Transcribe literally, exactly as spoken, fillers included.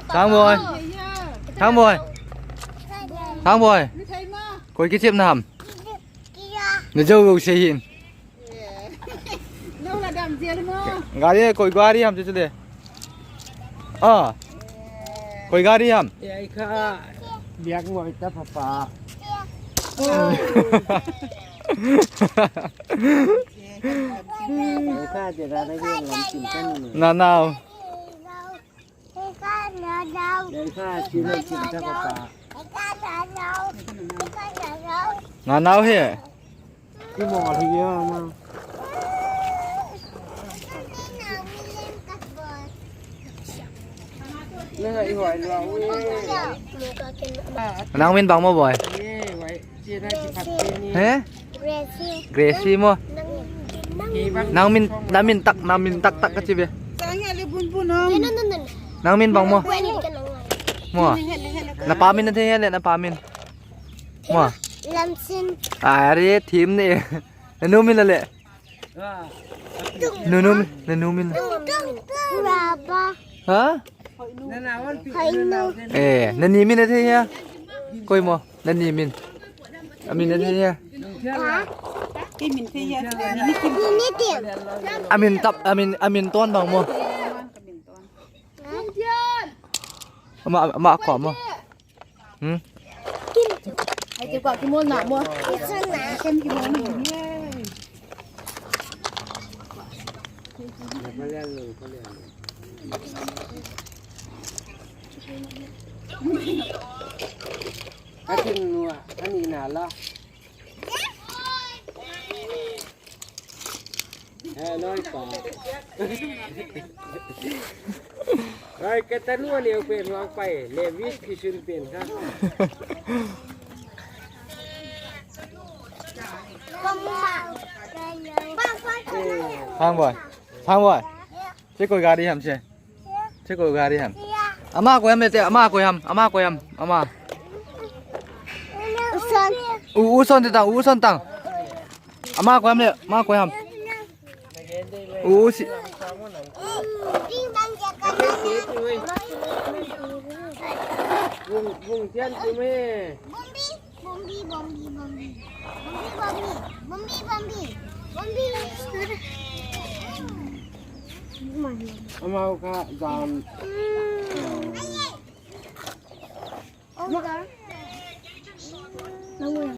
Thang Boi. Thang Boi. Thang Boi. Koi kichep na ham? Na jou jou sei hin. Gari, koi gari ham chu chu le. Ah. Koi gari ham? Ei kha biak ngoi ta papa. Ei kha je da na ge lam tin kan ni. Na nau. Ei kha chi na chi ta papa. Na nau he. Ki mo hi ya ma. Nang min bang mo, Boi? He? Gracie mo. Nang min, nang min tak, nang min tak tak ka chi be. Nang min bang mo? Mo. Na pa min na thei le, na pa min. Mo. Lamsin. Are, thim ni. Na nu min la le. Nu nu min, na nu min. Raba. Ha? Hainu. Eh, na ni min na thei hia? Koi mo, na ni min. A min na thei hia? Ha? Ki min thei hia? Ni ni ti. A min tap, a min, a min ton bang mo. Ama, ama ko mo. Hmm? Ai, te kwa ki mo na mo. Sem ki mo na. Atin nua, ani na la. Hello, pa. Ai, ka tanu ni pe ruang pai, le wis ki sun pen ha. Thang Boi. Thang Boi. Che koi gari ham che. Che koi gari ham. Ama koi ham te, ama koi ham, ama koi ham, ama. Uson. U, uson te tang, uson tang. Ama koi ham le, ama koi ham. U, si. Bung, bung tian tu me. Bombi, bombi, bombi. Bombi, bombi. Bombi, bombi. Bombi. Amau kha jam. Mm. Amau kha.